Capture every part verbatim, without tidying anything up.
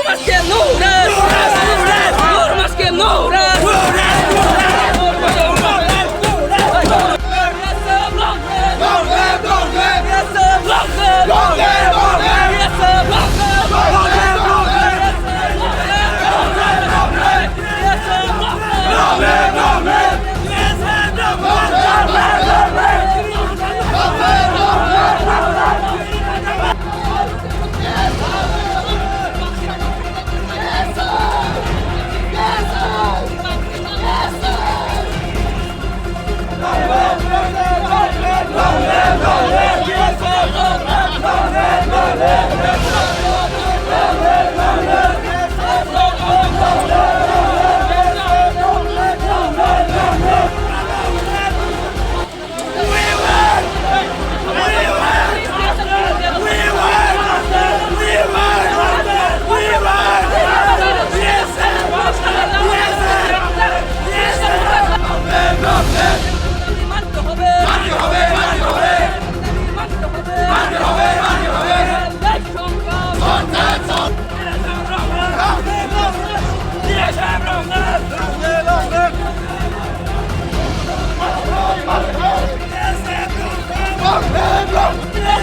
Maske no rest! No rest! No rest! Maske no rest!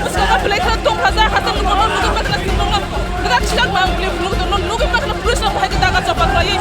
Buskang no belai kheno tong kha, ja hachal nokno nugwi mankha na sini nokno. Kwrak sirak mang bini phunuk tongno nugwi mankha na police rok bahai khe daga chapa khlaiwi.